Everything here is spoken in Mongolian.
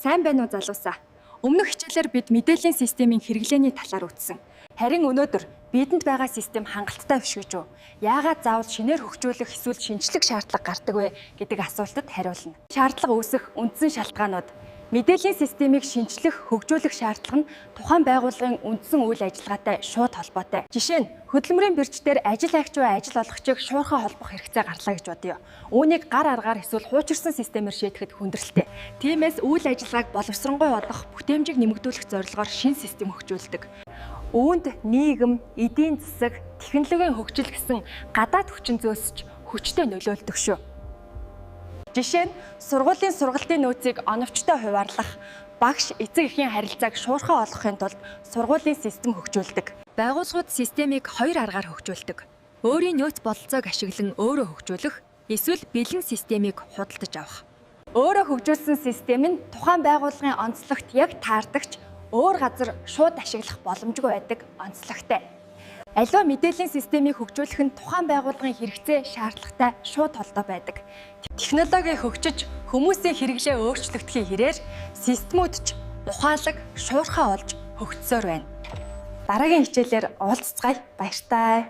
Сайн байна уу, залуусаа? Өмнөх хичээлээр бид мэдээллийн системийн хэрэглээний талаар үзсэн. Харин өнөөдөр бидэнд байгаа систем хангалттай биш гэж үү? Яагаад заавал шинээр хөгжүүлэх эсвэл шинжлэх шаардлага гардаг вэ гэдэг асуултад хариулна. Шаардлага үүсэх үндсэн шалтгаанууд. Мэдээллийн системийг шинжлэх, хөгжүүлэх шаардлага нь тухайн байгууллагын үндсэн үйл ажиллагаатай шууд холбоотой. Жишээ нь, хөдөлмөрийн бирж дээр ажил хайгч ба ажил олгогчийг шуурхай холбох хэрэгцээ гарлаа гэж бодъё. Үүнийг гар аргаар эсвэл хуучирсан системээр шийдэхэд хүндрэлтэй. Тиймээс үйл ажиллагааг боловсронгуй болгох, бүтээмжийг нэмэгдүүлэх зорилгоор шинэ систем хөгжүүлдэг. Үүнд нийгэм, эдийн засаг, технологийн хөгжил гэсэн гадаад хүчин зүйлс ч хүчтэй нөлөөлдөг шүү. Жишээ нь, сургуулийн сургалтын нөөцийг оновчтой хуваарлах, багш эцэг эхийн харилцааг шуурхай олгохын тулд сургуулийн систем хөгжүүлдэг. Байгууллагууд системийг хоёр аргаар хөгжүүлдэг. Өөрийн нөөц бололцоог ашиглан өөрөө хөгжүүлэх, эсвэл бэлэн системийг худалдаж авах. Өөрөө хөгжүүлсэн систем нь тухайн байгууллагын онцлогт яг таардагч өөр газар шууд ашиглах боломжгүй байдаг онцлогтой. Аливаа мэдээллийн системийг хөгжүүлэх нь тухайн байгууллагын хэрэгцээ шаардлагатай шууд холбоотой байдаг. Технологи хөгжиж, хүмүүсийн хэрэглээ өөрчлөгдөхийн хэрээр системүүд ч ухаалаг, шуурхай болж хөгжсөөр байна. Дараагийн хичээлээр уулзацгаая. Баяртай.